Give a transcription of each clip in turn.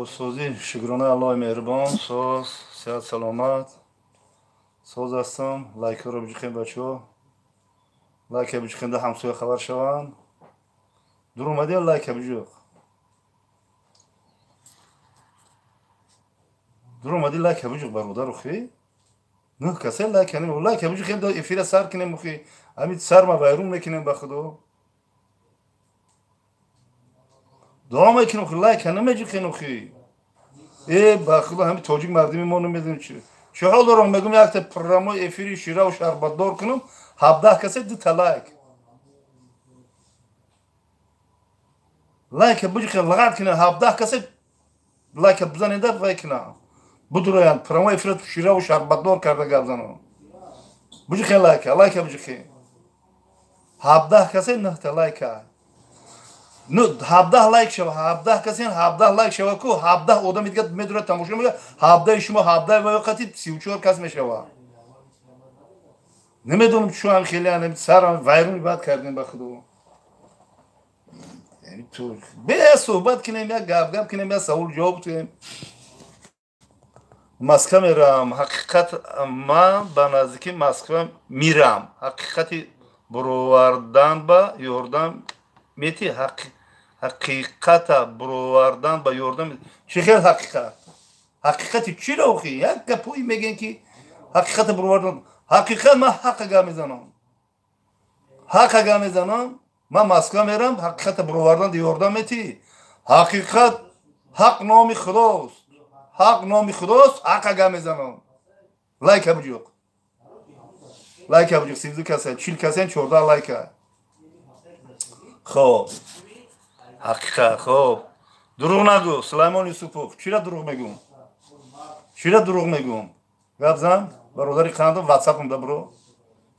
Хубсозӣ, шукронаи Аллоҳи меҳрубон, соз, сиҳат, саломат. Соз ҳастам. Лайкҳоро биҷухем, бачаҳо. Лайка биҷухем, да ҳамсоя хабар шаванд. Дур омадӣ, лайка биҷух. Дур омадӣ, лайка биҷух, бародар, охи. Нӯҳ касе лайка нем. Лайка биҷухем, да эфира сар кунем, охи. Ҳамин сарма вайрон мекунем, ба Худо. Дуо мекунем, охи, лайка намеҷухем, охи. Э, ба Худо, ҳамин тоҷик мардими мо намедонем чи. Чӣ ҳол дорам, мегӯм якта прямой эфири шираву шарбатдор кунам, 17 касе, дута лайк. Лайка биҷухем, лағат кунем, 17 касе лайка бизанеда вай кунам. Будуроянд, прямой эфира шираву шарбатдор карда гап занам. Биҷухем лайка, лайка биҷухем. 17 касе, нӯҳта лайка. 17 лайк шава, 17 касе, 17 лайк шава ку, 17 одами дига медурад, тамошо мекунад, 17 шумо, 17 ваёқати 34 кас мешава. Намедонам чӯ ҳам хеле ҳам сарам вайрон бад кардем, ба Худо. Бе суҳбат кунем, як гап гап кунем, як савол ҷавоб кунем. Москва мерам, ҳақиқат ман ба наздики Москва мирам. Ҳақиқати буровардан ба ёрдам мети, ҳақиқата буровардан ба ёрдам. Чӣ хел ҳақиқат? Ҳақиқати чиро охи? Як гапҳое мегӯем ки ҳақиқата буровардан. Ҳақиқат ман ҳақа гап мезанам. Ҳақа гап мезанам. Ман Москва мерам, ҳақиқата буровардан ёрдам мети. Ҳақиқат ҳақ номи Худост. Ҳақ номи Худост, ҳақа гап мезанам. Лайка биҷуқ. Лайка биҷуқ, 32 каса, 40 каса, 14 лайка. Хоб. Ҳақиқат, хоб. Дурӯғ нагӯ, Сулаймон Юсупов. Чира дурӯғ мегӯм? Чира дурӯғ мегӯм? Гап зан, бародари қандам, WhatsApp-ам да биро.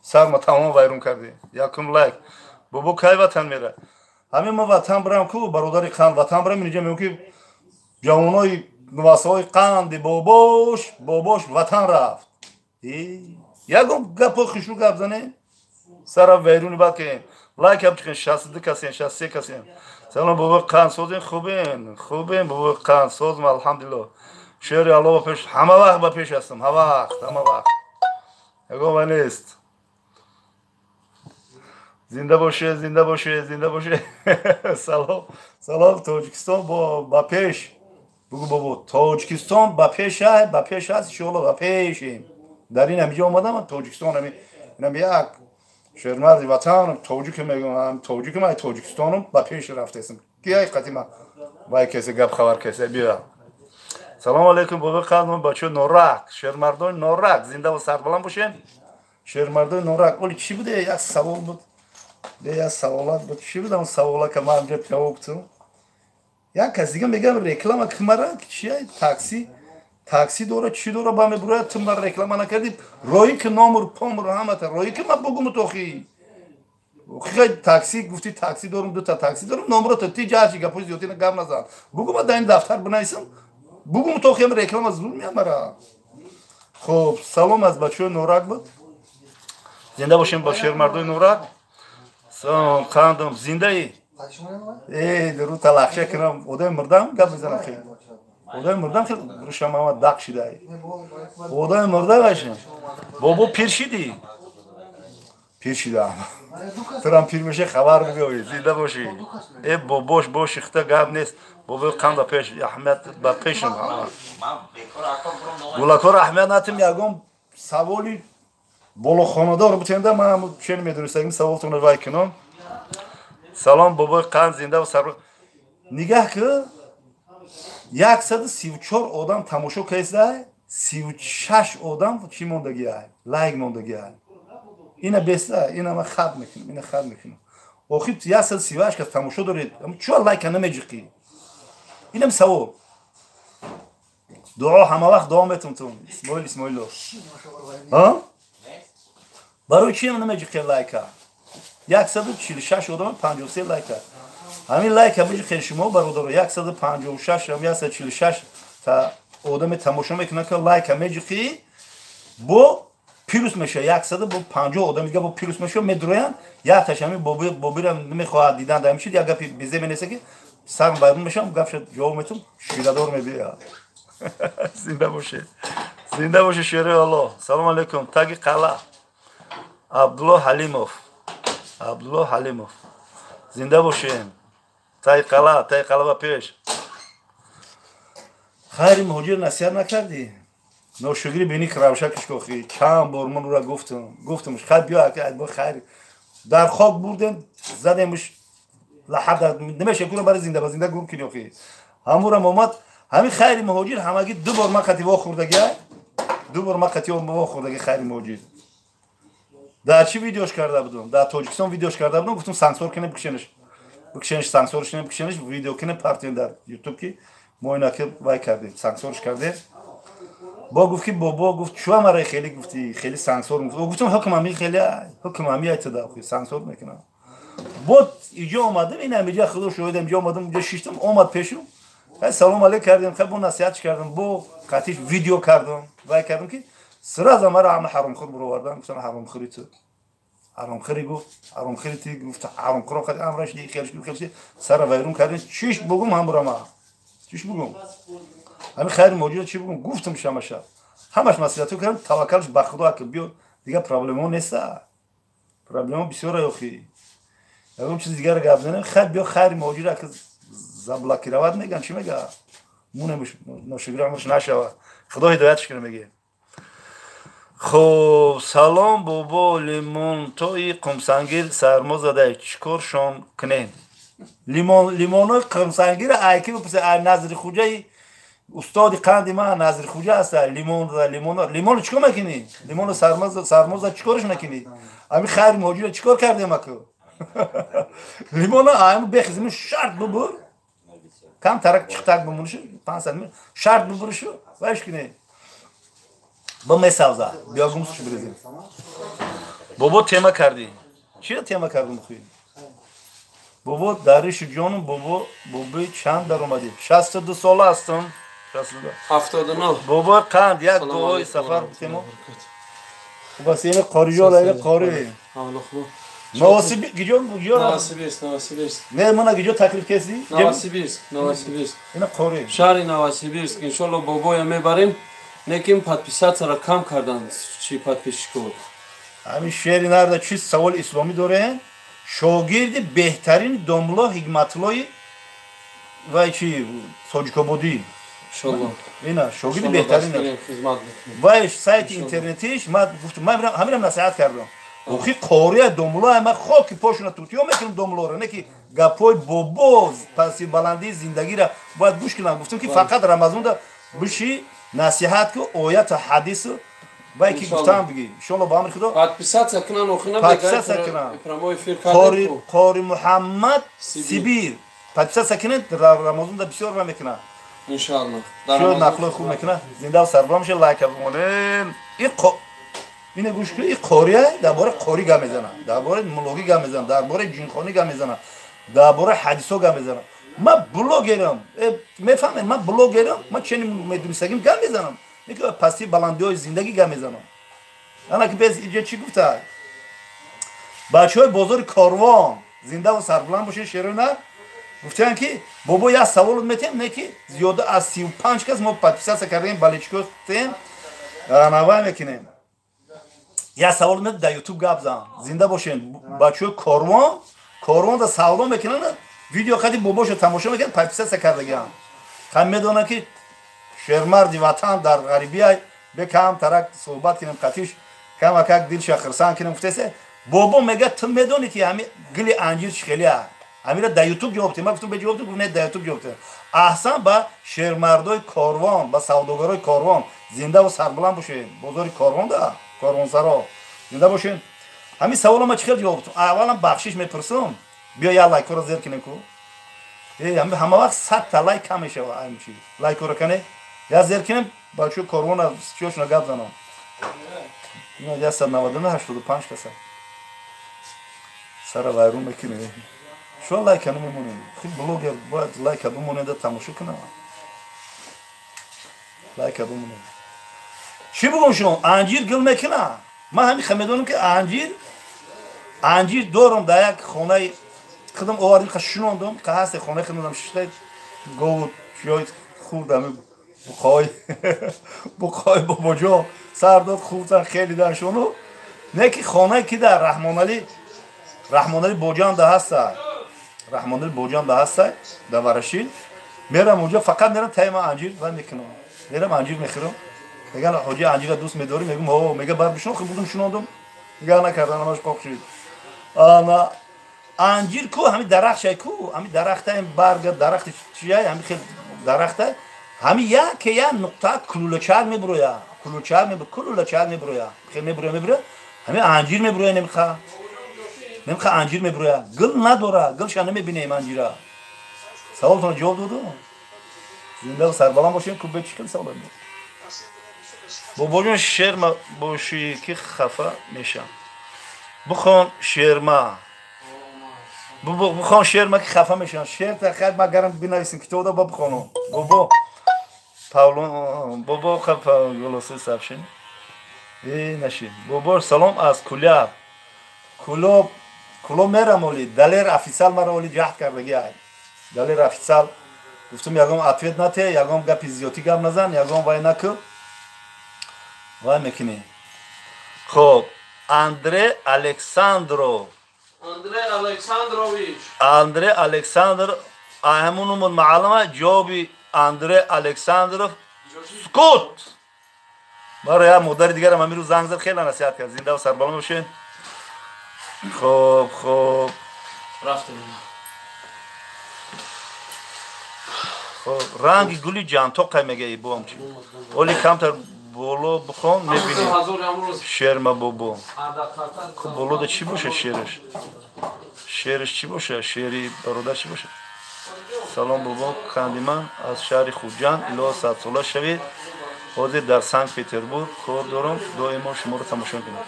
Сарма тамом вайрон кардӣ. Якум лайк. Бобо кай ватан мера? Ҳамин ма ватан бирам ку, бародари қанд, ватан бирам, инҷа мегӯм ки ҷавонои нувасаҳои қанди бобош, бобош ватан рафт. Ягон гапҳои хушрӯ гап занем, сара вайруни бад кунем. Лайк ҳам чихем, 62 касем, 63 касем. Салом, бобои қанд, созем, хубем, хубем, бобои қанд, созм, алҳамдулиллоҳ. Шери Аллоҳ ба пеш, ҳама вақт ба пеш ҳастам, ҳама вақт, ҳама вақт. Ягон вай нест. Зинда боше, зинда боше, зинда боше. Салом, салом, Тоҷикистон ба пеш. Бугу бобо, Тоҷикистон ба пеш ай, ба пеш аст, иншоаллоҳ ба пешем. Дар ин ҳамиҷо омадам, Тоҷикистон ҳами, инам як шермарди ватан, тоҷик мегӯям, тоҷикам, ай Тоҷикистонам ба пеш рафтаистам. Ки ай қати ма вай касе гап хабар касе биё. Салом алейкум, бобо қадм, бачо Норак, шермардони Норак, зинда ва сарбаланд бошем. Шермардони Норак, оли чӣ буде? Як савол буд. Як саволат буд. Чӣ буд он савола ки ман инҷо ҷавоб додам? Як кас дига мегӯям реклама кимара, чи такси, такси дора, чӣ дора, ба мебурояд, ту мара реклама накардӣ, роӣ ки номур помур ҳамата, роӣ ки ман бугуму тохи. Хай такси гуфти, такси дорум, дута такси дорум, номро то ти ҷарчи гапои зиёдтина гап назан. Бугу ман дар ин дафтар бинависам, бугуму тохи ҳам реклама зур меамара. Хоб, салом аз бачаҳои Норак буд. Зинда бошем бо шермардои Норак. Салом, қандам, зиндаӣ? Э, рӯ талахша кунам, одами мурдам гап мезанам хеле. Одами мурдам хеле рӯшам ама дақ шидай. Одами мурда башам. Бобо пир шидӣ? Пир шидам. Турам пир меше хабар меоӣ, зинда бошӣ. Э, бобош боши, хита гап нест. Бобо қанд ба пеш, аҳамият ба пешам. Гулакор аҳамият натим, ягон саволи болохонадор бутенда, ман чен медонистагим саволтонро вай кунам. Салом, бобои қанд, зинда ва сар. Нигаҳ ки 134 одам тамошо кардааст, 36 одам чӣ мондагиай? Лайк мондагиай. Ина беста, ина ман хат мекунам, ина хат мекунам. Охир 138 кас тамошо доред, чӯ лайка намеҷиқӣ? Инам савол. Дуо ҳама вақт дуо метум тун. Исмоил Исмоилов. Ҳа? Барои чӣ намеҷиқӣ лайка? 146 одам 53 лайка. Ҳамин лайка биҷиқед шумо бародаро, 156 146 та одаме тамошо мекунад ки лайка меҷиқӣ, бо плюс мешавад 150 одам дига бо плюс мешавад, медуроянд, якташ ҳамин бобира намехоҳад дидан, дар ҳамин чиз як гапи безе менависад ки Сарм байрун мешавам, гапша ҷавоб метум, ширадор мебия. Зинда боше. Зинда боше шерои Аллоҳ. Салом алейкум. Таги қала. Абдулло Ҳалимов. Абдулло Ҳалимов. Зинда бошем. Таги қала, таги қала ба пеш. Хайри муҳоҷир насиҳат накардӣ? Ношукрӣ бини равшакиш кохи. Чанд бор ман ура гуфтам. Гуфтамш, хай биё ака, хайр. Дар хок бурдем, задемш лаҳаб намеша кура барои зинда ба зинда гур кунӣ охи. Ҳамурам омад, ҳамин хайри муҳоҷир ҳамагӣ ду бор ман қати вохӯрдагӣ, ду бор ман қати вохӯрдагӣ хайри муҳоҷир. Дар чӣ видеош карда будум? Дар Тоҷикистон видеош карда будум, гуфтум сансор кунем, бикшенеш. Бикшенеш, сансорш кунем, бикшенеш, видео кунем, партием дар Ютуб ки мо инаки вай кардем, сансорш кардем. Бо гуфт ки бобо гуфт чуа маро хеле гуфти, хеле сансор гуфт. Гуфтум ҳукм ҳами хеле, ҳукм ҳами айтада, охи сансор мекунам. Бо иҷо омадам, ин ҳамиҷа худо шоҳидам, иҷо омадам, иҷо шиштам, омад пешум. Хай салом алейк кардем, хай бо насиҳатш кардам, бо қатиш видео кардам, вай кардам ки сразу маро ҳама ҳаромхӯр буровардан, гуфтам ҳаромхӯри ту. Ҳаромхӯри гуфт, ҳаромхӯри ти гуфт, ҳаромхӯро хай амраш ди хелш хелш сара вайрон кардем. Чиш бугум ҳамурама. Чиш бугум? Ҳамин хайри муҳоҷир чӣ бугум? Гуфтам шамаша. Ҳамаш маслиҳатҳо кардам, таваккалш ба Худо ака биё, дигар проблемаҳо неста. Проблемаҳо бисёра охи. Ягон чизи дигар гап занем, хай биё хайри муҳоҷир ака заблокировать меган, чӣ мега? Мунемш ношукрӣ амрш нашава. Худо ҳидоятш кунад меге. Хоб, салом бобо, лимонтои қумсангир сармо задай, чӣ коршон кунем? Лимонои қумсангир айки бипурсе, ай Назри Хуҷаи устоди қанди ман Назри Хуҷа аст, лимон лимон лимоно чӣ кор мекунӣ? Лимоно сармо зад, чӣ корш мекунӣ? Ҳамин хайри муҳоҷира чӣ кор кардем аку? Лимоно ам бехизми шарт бубур. Кам тарак чиқтак бумунишу, 5 сантиметр шарт бубуришу, вайш кунӣ. Бо месавза, биё гумсуш бирезем. Бобо тема кардӣ. Чиро тема кардум хуи? Бобо даришу ҷонум, бобо, бобои чанд даромадӣ? 62 сола ҳастам. 62. 79. Бобо қанд як дуои сафар темо. Бас ина қориҷо лайла қори. Новосибирск гиҷо гиҷо Новосибирск, Новосибирск. Не мана гиҷо таклиф кесди? Новосибирск, Новосибирск. Ина қори. Шаҳри Новосибирск, иншолло бобоя мебарем. Неким подписаться кам кардан чи подписчиков. Ҳамин шеъри нарда чи савол исломӣ дорем? Шогирди беҳтарин домло Ҳикматуллои вай чи Тоҷикободӣ. Иншолло. Ина шогирди беҳтарин. Вай сайти интернетиш ман гуфтам, ман ҳаминам насиҳат кардам. Охи қория домло ман хоки пошуна тутиё мекунам домлоро, не ки гапҳои бобо паси баландии зиндагиро бояд гӯш кунам. Гуфтам ки фақат Рамазонда биши насиҳат ку ояту ҳадису вай ки гуфтам биги. Иншолло ба амри Худо подписаться кунан, охина подписаться кунан. Прямой эфир кардем. Қори Муҳаммад Сибир. Подписаться кунед, Рамазонда бисёр ва мекунад. Иншалло. Шо нақлои хуб мекунад. Зинда сарбаланд мешавед, лайка бимонед. Ин ине гӯш кунед, ин қория дар бораи қорӣ гап мезанад, дар бораи мулогӣ гап мезанад, дар бораи ҷинхонӣ гап мезанад, дар бораи ҳадисҳо гап мезанад. Ман блогерам, мефаҳмед, ман блогерам, ман чени медонистагим гап мезанам. Неки пасти баландиҳои зиндагӣ гап мезанам. Ана ки без иҷо чӣ гуфта? Бачаҳои бозори Корвон зиндаву сарбаланд бошед, шерои нар. Гуфтаанд ки бобо як савол метем, не ки зиёда аз 35 кас мо подписаться кардем, балечкотем, навай мекунем. Як савол метем, дар Ютуб гап зан. Зинда бошед, бачаҳои Корвон, Корвон да савдо мекунанд, видео қади бобошо тамошо мекунанд, подписаться кардагианд. Хай медонанд ки шермарди ватан дар ғарибия бекам тарак суҳбат кунем, қатиш камакак дилша хирсан кунем. Гуфтасе бобо мега ту медонӣ ки ҳами гили анҷир чӣ хеле аст? Ҳамира дар Ютуб ҷавоб тем. Ман гуфтам бе ҷавоб тем, гуфт не, дар Ютуб ҷавоб тем. Аҳсан ба шермардои Корвон, ба савдогарои Корвон, зиндаву сарбаланд бошед. Бозори Корвон да Корвонсаро зинда бошед. Ҳамин саволо ман чӣ хел ҷавоб тем? Аввалан бахшиш мепурсам. Биё як лайкҳоро зер кунем ку. Ҳама вақт 100 та лайк кам мешава. Ами чи лайкҳоро кане я зер кунем, бачаҳои Корвона чиёшона гап занам. 199 85 каса сара вайрон мекунем. Шумо лайка намемонед. Хи блогер бояд лайка бимонеда тамошо кунам. Лайка бимонед. Чӣ бугум шумо? Анҷир гил мекуна. Ман ҳамин медонам ки анҷир дорам дар як хонаи Худам овардим, ха шунондум, ха ҳасте хонаи худам шишта гову чиёй хурдам буқой буқой бобоҷон сар дод хурдан хелидан шуну. Не ки хонае ки дар Раҳмоналӣ Боҷанда ҳаста. Раҳмоналӣ Боҷанда ҳаста дар Варашил. Мерам онҷо фақат мерам таи ман анҷир ва мекунам. Мерам анҷир мехӯрам. Меган ҳоҷи анҷира дӯст медорӣ? Мегӯм ҳо. Мега бар бишнон, хуб будум шунондум. Нигоҳ накардан ҳамаш қоқ шуд. Ана анҷир ку ҳами дарахт ку ҳами дарахта барга дарахти чия ҳами хел дарахта ҳами яке я нуқта кулулачак мебуроя кулулачак мебуроя кулулачак мебуроя хел мебуроя мебуроя ҳами анҷир мебуроя немха немха анҷир мебуроя гул надора гулша намебинем анҷира. Саволтон ҷавоб доду? Зинда сарбаланд бошем ку бе чӣ хел савол бобоҷон шерма бошӣ ки хафа мешам. Бухон шерма бухон шерма ки хафа мешам. Шер та хайр ма гарам бинависим китобда ба бухонам. Бобо Павло бобо хафа голоси сообщение. Э наши. Бобо салом аз Куляб. Кулоб Кулоб мерам оли Далер официал мара оли ҷаҳд кардаги ай. Далер официал гуфтум ягон ответ нате, ягон гапи зиёдӣ гап назан, ягон вай накӯ. Вай мекунӣ. Хоб, Андре Александров. Андре Александрович. Андре Александр, ҳамун маълума ҷавоби Андре Александров скот. Маро як модари дигарам ҳамин рӯз занг зад, хеле насиҳат кард. Зинда ва сарбаланд бошед. Хоб, хоб. Рафтем. Хоб, ранги гули ҷантоқай мега ибоам чи. Оли камтар боло бухон мебинем. Шерма бобо. Боло да чӣ боша шераш? Шераш чӣ боша? Шери бародар чӣ боша? Салом бобо, қандиман аз шаҳри Хуҷанд, илоҳо садсола шавед. Ҳозир дар Санкт-Петербург кор дорам, доимо шуморо тамошо мекунам.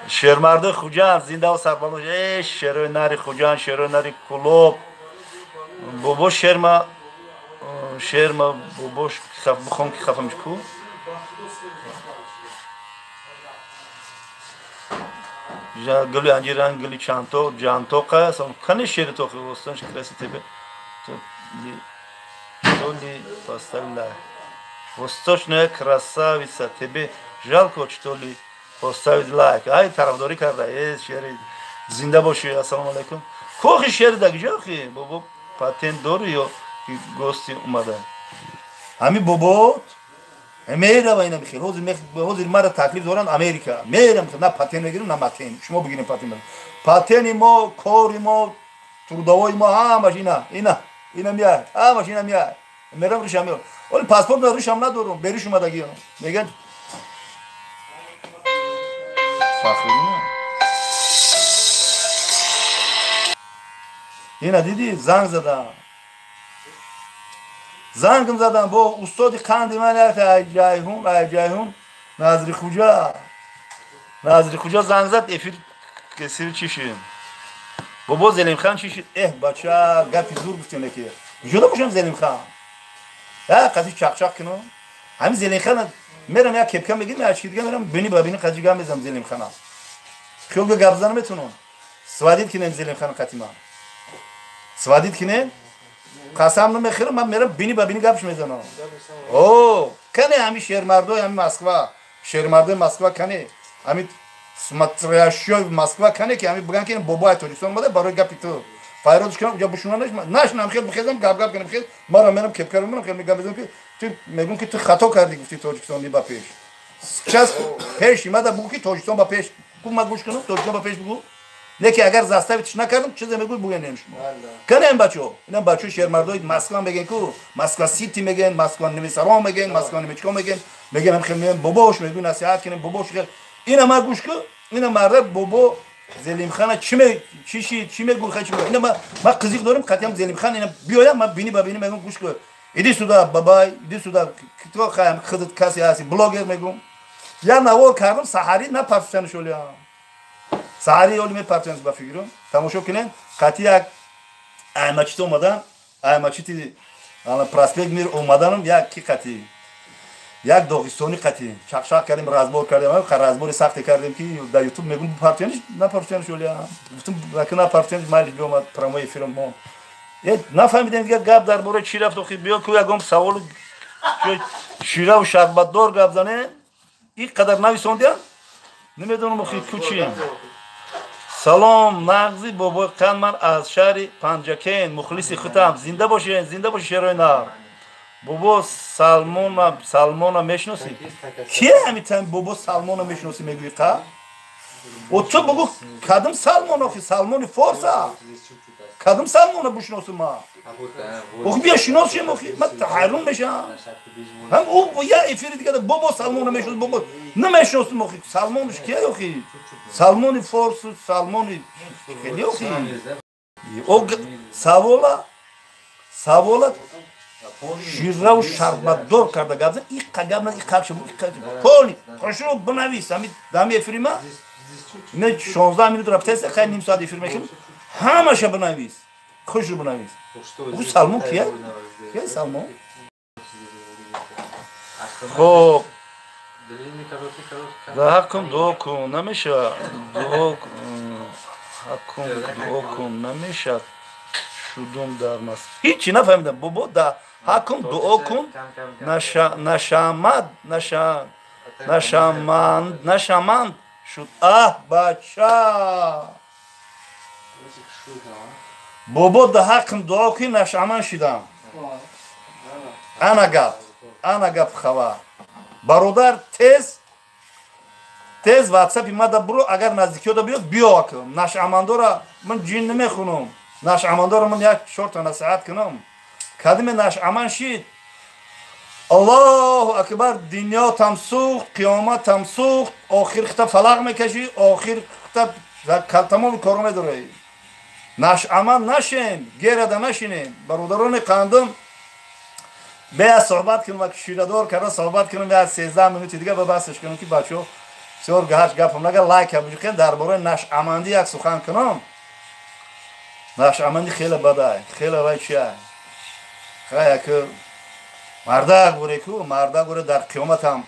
Шермардои Хуҷанд, зинда ва сарбаланд. Э, шерои нари Хуҷанд, шерои нари Кулоб. Бобо шерма шерма бобош бухон ки хафа меш ку? Гули анҷир ранг гули чанто ҷантоқа кани шери тоқи востонш краси тебе то ли поставила восточная красавица тебе жалко что ли поставить лайк. Ай тарафдорӣ карда. Э шери зинда бошӣ. Ассалому алайкум. Кохи шери да куҷо бобо патент дорӣ ё ки гости омада? Ҳами бобот мерава ина бихел. Ҳозир мара таклиф доранд Америка. Мерам на патент мегирам, на матен. Шумо бигирем патент. Патенти мо, кори мо, трудовои мо ҳамаш ина, ина, ина меяй, ҳамаш ина меяй. Мерам рушам меёр. Оли паспорт на рушам надорам, бериш омадагиам. Меган Фахриддин. Ина диди занг задам. Зангм задам бо устоди қанди ман як Ҷайҳун, Ҷайҳун Назри Хуҷа. Назри Хуҷа занг зад, эфир кесир чӣ шид? Бобо Зелимхан чӣ шид? Эҳ, бача, гапи зур гуфтем неки. Куҷода бошам Зелимхан? Я қази чақчақ кунам. Ҳамин Зелимхан мерам як кепка мегирам, як чизи дига мерам бини ба бини қази гап мезанам Зелимхана. Хел гап зана метунам. Сводит кинем Зелимхана қатима. Сводит кинем. Қасам намехӯрам, ман мерам бини ба бини гапш мезанам. О, кане ҳами шермардои ҳами Москва, шермардои Москва кане, ҳами смотрящиёи Москва кане ки ҳами биган ки бобои Тоҷикистон омада барои гапи ту. Файродш кунам, уҷа бушуна нашунам, хел бихезам, гап гап кунам, хел мара мерам кепкаро мерам, хел мегап мезанам ки ту мегӯм ки ту хато кардӣ гуфти Тоҷикистон ни ба пеш. Сейчас пеш имада бугӯ ки Тоҷикистон ба пеш. Гуфт ман гӯш кунам, Тоҷикистон ба пеш бугӯ. Не ки агар заставитш накардам, чизе мегӯй бугенем шумо. Канем бачо? Инам бачо шермардои Москва мегӯен ку, Москва Сити мегӯен, Москва Немисарон мегӯен, Москва Немечко мегӯен, мегӯен хел мегӯен бобош мегӯен насиҳат кунем бобош хел. Ина ма гӯш ку, ина марда бобо Зелимхана чӣ ме чӣ ши чӣ мегӯй хай чӣ мегӯй. Ина ма қизиқ дорем қатиам Зелимхан ина биёям ма бини ба бини мегӯм гӯш ку. Иди сюда бабай, иди сюда. Кто хаям худат каси ҳасти блогер мегӯм. Я навор кардам саҳарӣ напартиштан шолиам. Саҳари оли мепартиянс ба фикрум. Тамошо кунем, қати як аймачит омадан, аймачити проспект Мир омаданам як ки қати. Як доғистони қатӣ чақчақ кардем, разбор кардем, разбори сахте кардем, ки дар Ютуб мегум партияниш напартияниш, олия гуфтум, напартияниш, майлиш, биомад прямой эфирам мо. Нафаҳмидем дигар гап дар бораи чӣ рафт. Охи биё ку ягон саволу шираву шарбатдор гап занем. Ин қадар нависондиям, намедонам охи ку чием. Салом, нағзи бобои қанд, ман аз шаҳри Панҷакен мухлиси худам. Зинда бошед, зинда бошед, шерои нар. Бобо Салмона, Салмона мешиносӣ? Кие ҳамитан бобо Салмона мешиносӣ мегӯӣ? Қа о ту бугӯ, кадом Салмон охи? Салмони форса кадом Салмона бушиносум ма? Охи бия шиносшем, охи ман ҳайрон мешавам. Ҳам ӯ я эфири дигар бобо Салмона мешинос, бобо намешиносум. Охи Салмонш кие охи? Салмони форсу, Салмони хеле охи. Савола, савола шираву шарбатдор карда гап зан, иққа гап на, иққа поли хошро бинавис. Ами дами эфири ма не 16 минут рафтеса, хай ним соат эфир мекунем, ҳамаша бинавис, хушро бинавис. Ӯ Салмон кия? Кия Салмон? Хоб, да ҳаққум дуо кун намеша, дуо ҳаққум дуо кун намеша шудум дар мас. Ҳичи нафаҳмидам. Бобо, да ҳакум дуо кун нашамад, наша нашаманд, нашаманд шуд. Аҳ, бача, бобо, да ҳаққим дуо кун, нашаманд шидам. Ана гап, ана гап. Хабар, бародар, тез тез ватсапи мада буро, агар наздикиёда биёд, биё. Акм нашамандора ман ҷин намехунам, нашамандора ман як чорта насиҳат кунам. Кадиме нашаман шид, Аллоҳу акбар, дунётам сӯхт, қиёматам сӯхт, охир хита фалақ мекашӣ, охир хита тамоми коро медорӣ. Нашаман нашем, герада нашинем, бародарони қандум. Бея суҳбат кунем ва ширадор карда суҳбат кунем, я 13 минути дига ба басш кунем, ки бачаҳо бисёр гаҳаш гапам нага. Лайка буҷиқен, дар бораи нашъамандӣ як сухан кунам. Нашъамандӣ хеле бадай, хеле вай чия. Хай, яку мардак буре ку, мардак буре, дар қиёматам,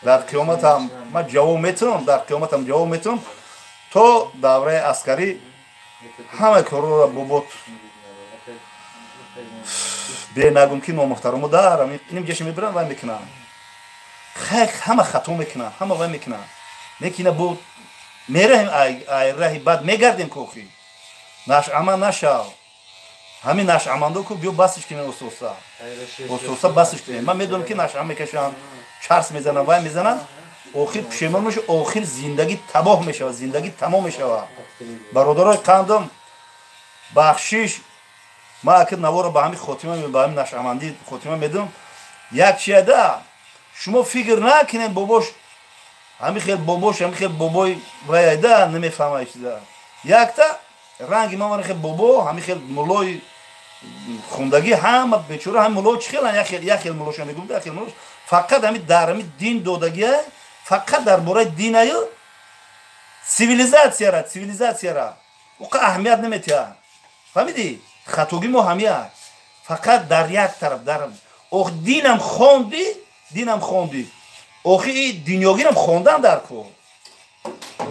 дар қиёматам ман ҷавоб метунам, дар қиёматам ҷавоб метунам. То давраи аскарӣ ҳамаи корро бобот бенагум, ки номуҳтараму дар иним ҷашн мебирам, вай мекунам. Хай, ҳама хато мекунам, ҳама вай мекунам, лекина бо мераҳем ай раҳи бад мегардем. Кохи нашъама нашав, ҳамин нашъамандо ку биё басиш кунем, ососа ососа басиш кунем. Ман медонам, ки нашъа мекашам, чарс мезанам, вай мезанам, охир пушемон меша, охир зиндагӣ табоҳ мешавад, зиндагӣ тамом мешавад. Бародарои қандам, бахшиш, ман акр наворо ба ҳамин хотима, ба ҳамин нашъамандӣ хотима медам. Як чияда шумо фикр накунед, бобош ҳамин хел, бобош ҳамин хел, бобои вайда намефаҳма чиза. Якта ранги ман хел бобо, ҳамин хел муллои хундагӣ, ҳама бечора ҳами мулло чӣ хелан, як хел муллоша мегӯм, як хел муллош фақат ҳами дар ҳами дин додагия, фақат дар бораи динаю цивилизатсияра, цивилизатсияра уқа аҳамият наметиҳад. Фаҳмидӣ? Хатогӣ мо ҳамия, фақат дар як тараф дар ох динам хонди, динам хонди, охи дунёгирам хондан дар кор,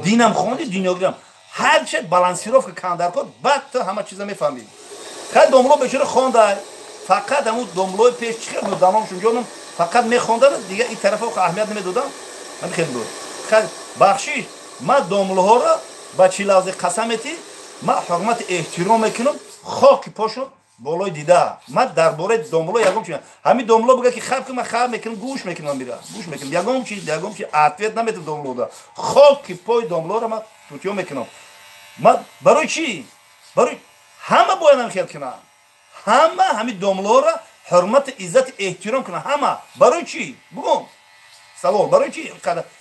динам хонди, дунёгирам ҳарче балансировка кан дар кор, баъд ту ҳама чиза мефаҳмӣ. Хай, домло бечора хонда, фақат ҳамун домлои пеш чӣ хел буд, дамомшон ҷонам, фақат мехондан, дига ин тарафа аҳамият намедодам, ҳамин хел буд. Хай, бахшиш, ман домлоҳоро ба чӣ лавзи қасам метӣ, ман ҳурмати эҳтиром мекунам, хоки пошон болои дида. Ман дар бораи домло ягон чи, ҳамин домло буга, ки хаб кун, ман хаб мекунам, гӯш мекунам, мира гӯш мекунам, ягон чи, ягон чи ответ наметам домлода. Хоки пои домлоро ман тутиё мекунам. Ман барои чӣ? Барои ҳама бояд ҳам хел кунам, ҳама ҳамин домлоро ҳурмати, иззати, эҳтиром кунам, ҳама. Барои чӣ бугум? Савол: барои чӣ?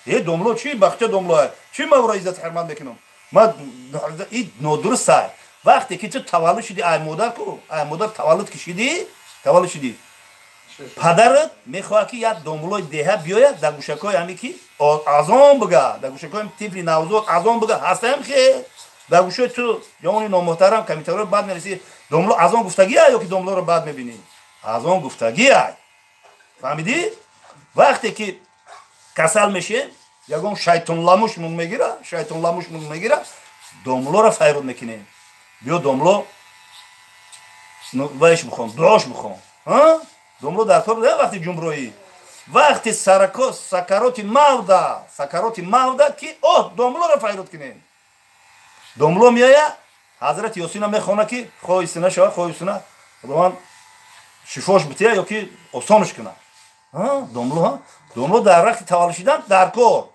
Э, домло чӣ бахча, домло чӣ, ман ӯро иззат ҳурмат мекунам? Ман и нодуруст ай. Вақте ки ту таваллуд шудӣ, ай модар ку, ай модар таваллуд ки шудӣ, таваллуд шудӣ, падарат мехоҳад, ки як домлои деҳа биёяд, дар гӯшакҳои ҳаме ки азон буга, дар гӯшакҳои тифли навзод азон буга. Ҳастаям хе дар гӯшои ту, ҷавони номуҳтарам, комментариҳои бад мерасӣ. Домло азон гуфтагия ё ки домлоро бад мебинӣ? Азон гуфтагия, фаҳмидӣ? Вақте ки касал мешем, ягон шайтонламушмон мегира, шайтонламушмон мегира, домлоро файрод мекунем. Биё домло вайш бихон, дуош бихон. Домло дар кор вақти ҷумроӣ, вақти сакароти мавда, сакароти мавда ки оҳ домлоро файрод кунем. Домло меоя, ҳазрати Ёсина мехона ки хоҳи сина шава, хоҳи сина Худованд шифош бития ё ки осонш кунад. Домло, домло дар вақти таваллуд шидан дар кор,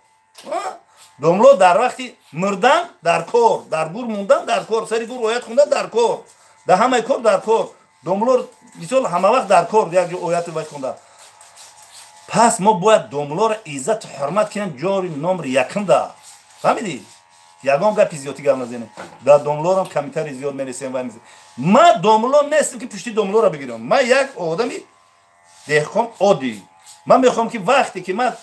домло дар вақти мурдан дар кор, дар гур мондан дар кор, сари гур оят хондан дар кор, дар ҳамаи кор дар кор. Домло мисол ҳама вақт дар кор, як ҷо ояту вай хонда. Пас мо бояд домлоро иззату ҳурмат кунем, ҷори номри якумда. Фаҳмидӣ? Ягон гапи зиёдӣ гап назанем. Дар домлорам комментарий зиёд менесем вай мезанем. Ма домло нестам ки пушти домлоро бигирам. Ма як одами деҳқон оддӣ. Ман мехоҳам ки вақте ки ман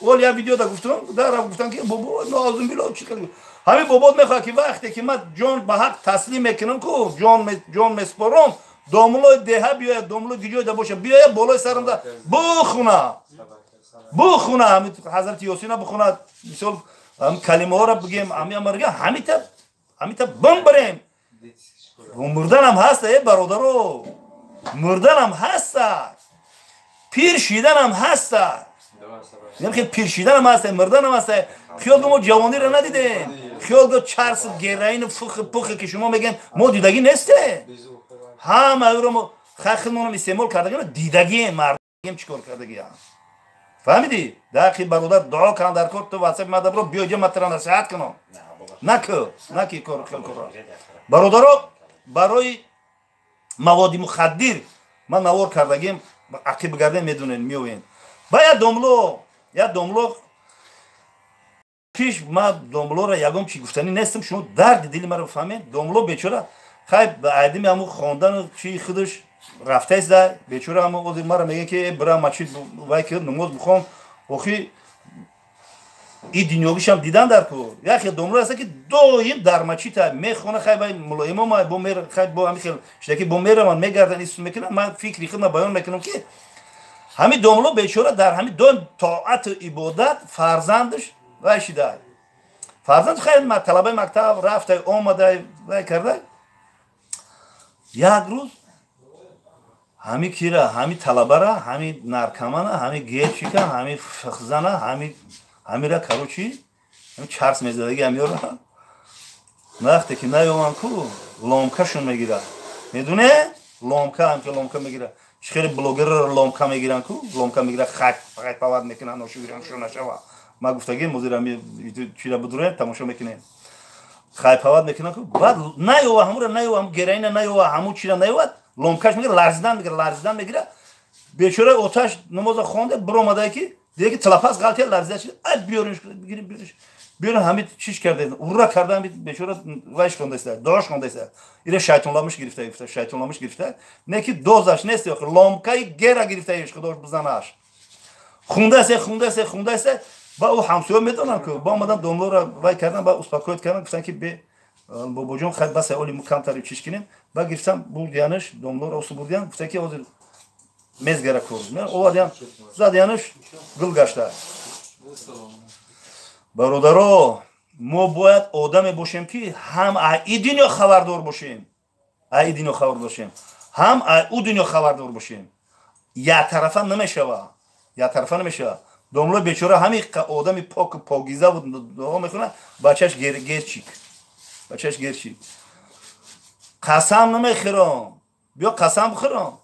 ол як видео да гуфтам, дар гуфтам ки бобо нозим било чӣ кардӣ. Ҳамин бобот мехоҳад ки вақте ки ман ҷон ба ҳақ таслим мекунам ку, ҷон меспорам, домлои деҳа биёяд, домлои гиҷои да боша, биёяд болои сарам да бухуна. Бухуна, ҳамин ҳазрати Ёсина бухуна, мисол ҳамин калимаҳоро бигем, ҳамин амарга, ҳамита бимбирем. Мурданам ҳаста, э бародаро. Мурданам ҳаста. Пир шиданам ҳаста. Яъне пир шиданам ҳаста, мурданам ҳаста. Хиёл мо ҷавониро надидем. Хиёл го чарс, героин, фух, пух ки шумо мегӯед, мо дидагӣ нестем. Ҳама ӯро мо хахмонам истеъмол кардагӣ, дидагием, мардагием чӣ кор кардагиам. Фаҳмидӣ? Дақи бародар дуо кан дар кор, ту ватсап ма дабро биё ҷа ма тра насиҳат кунам. Наку, наки кор хел кор. Бародаро, барои маводи мухаддир ман навор кардагием, ақиб гардем медонед, меоед. Ба як домло, як домло пеш ма домлоро ягон чӣ гуфтанӣ нестам, шумо дарди дили маро бифаҳмед. Домло бечора хай ба айдими ҳамун хондану чи худаш рафтаест да бечора ҳамун озир маро мегӯяд ки бира мачид вай ки намоз бихон. Охи и дунёгишам дидан дар ку. Яхе домло аст ки доим дар мачита мехона, хай вай мулоимома бо мер, хай бо ҳамин хел шидаки бо мераванд, мегарданд, ису мекунанд. Ман фикри худма баён мекунам ки ҳамин домло бечора дар ҳамин доим тоату ибодат фарзандаш вай шида. Фарзанд хай талабаи мактаб рафта омада вай карда. Як рӯз ҳами кира, ҳами талабара, ҳами наркомана, ҳами герчика, ҳами фихзана, ҳамира короче, ҳами чарс мезадаги ҳамиёра вақте ки наёванд ку ломкашон мегирад. Медоне? Ломка, ҳамки ломка мегирад. Чӣ хеле блогерро ломка мегиранд ку, ломка мегирад, хак фақат павад мекунанд, ношугиранд, шо нашава. Ма гуфтагим, ҳозир ҳами чира будурем, тамошо мекунем. Хайпавад мекунанд ку, баъд наёва ҳамура, наёва ҳаму героина, наёва ҳаму чира наёвад, ломкаш мегирад, ларзидан мегирад, ларзидан мегирад. Бечора оташ намоза хонда биромадае ки дига ки талапас ғалтия ларзида шуда, ай биёринш, бигирим, биёринш. Биёрин ҳами чиш карда, ура карда, ҳами бечора вайш хондааст, дуош хондааст. Ира шайтонламиш гирифта, гирифта, шайтонламиш гирифта. Не ки дозаш нест, охир ломкаи гера гирифта, худош бизанаш. Хундааст, хундааст, хундааст. Ба ӯ ҳамсоя медонам ку, ба омадам домлоро вай кардам, ба успокоить кардам, гуфтам ки бе бобоҷон хай бас оли мо камтар чиш кунем. Ба гирифтам бурдиянаш, домлоро усу бурдиян, гуфтам ки ҳозир мезгара кор. Мен овардиям, задиянаш гул гашта. Бародаро, мо бояд одаме бошем ки ҳам ай дунё хабардор бошем, ай дунё хабардор бошем, ҳам ай ӯ дунё хабардор бошем. Яктарафа намешава, яктарафа намешава. Домло бечора ҳами одами пок покиза буд, дуо мекунад, бачаш герчик, бачаш герчик. Қасам намехӯрам, биё қасам бихӯрам.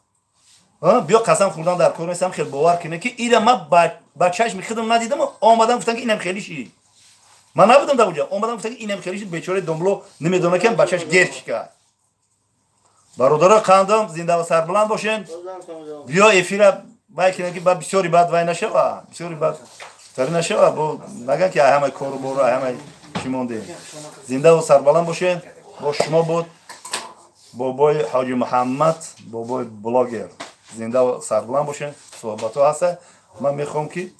Биё қасам хӯрдан дар кор нестам, хел бовар кунед ки ира ман ба чашми худам надидам, омадам гуфтам ки инам хеле ши. Ман набудам дар онҷа, омадам гуфтам ки инам хеле ши, бечора домло намедонад ки бачаш герчик. Бародаро қандам, зинда ва сарбаланд бошен. Биё эфира вай кунед ки ба бисёри бад вай нашава, бисёри бад тари нашава, бо наган ки ай ҳамаи кору бору, ай ҳамаи чӣ мондем. Зинда ва сарбаланд бошен. Бо шумо буд бобои Ҳоҷи Муҳаммад, бобои блогер. Зинда ва сарбаланд бошен. Суҳбатҳо ҳаста. Ман мехоҳам ки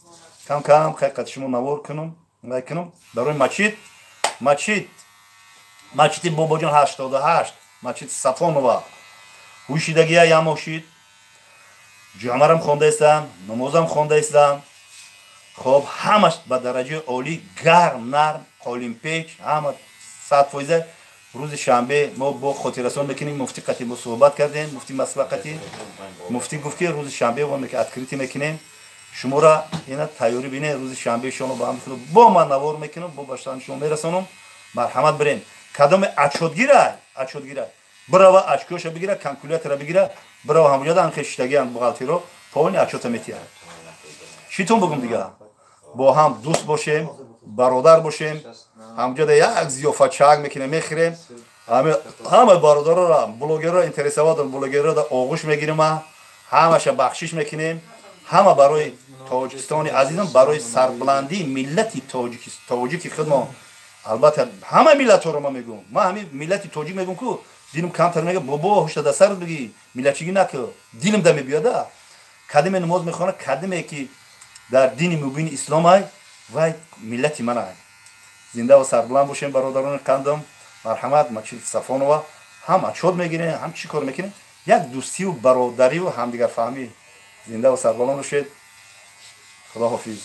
кам кам ҳақиқати шумо навор кунам, вай кунам барои мачид, мачид, мачиди бобоҷон 88, мачиди Сафонова. Ҳушидагия ямошид. Ҷумъарам хонда истам, намозам хонда истам. Хоб, ҳамаш ба дараҷаи олӣ, гарм, нарм, қолимпеч, ҳама 100%. Рӯзи шанбе мо бо хотиррасон мекунем. Муфти қати мо суҳбат кардем, муфти Москва қати. Муфтӣ гуфт, ки рӯзи шанбе мо открытие мекунем. Шуморо ина тайёрӣ бинед. Рӯзи шанбе шумо ба ҳам бо ман навор мекунам, бо ба шумо мерасонам. Марҳамат, бирен. Кадоме отчётгира, отчётгира бирава, очкоша бигира, калькулятора бигира, бирава. Ҳамуҷода ҳам хештагиам бухгалтеро полный отчёта метиҳад. Читон бугум дига? Бо ҳам дӯст бошем, бародар бошем. Ҳамҷода як зиёфатчаак мекунем, мехӯрем. Ҳама бародарора, блогерро интересовать, блогерро оғӯш мегирем, ҳамаша бахшиш мекунем. Ҳама барои Тоҷикистони азизам, барои сарбаландии миллати тоҷики худмо. Албатта, ҳама миллатҳоро ма мегӯм, ма ҳамин миллати тоҷик мегӯм, ку дилм камтар мега: «Бобо, ҳушта да сарат бигӣ, миллатчигӣ наку». Дилм да мебиёда. Кадиме намоз мехона, кадиме ки дар дини мубини ислом ай, вай миллати ман ай. Зинда ва сарбаланд бошем, бародарони қандам. Марҳамат, Мачид Сафонова. Ҳам отчёт мегирем, ҳам чӣ кор мекунем, як дӯстию бародарию ҳамдигарфаҳмӣ. Зинда ва сарбаланд бошед. Худо ҳофиз.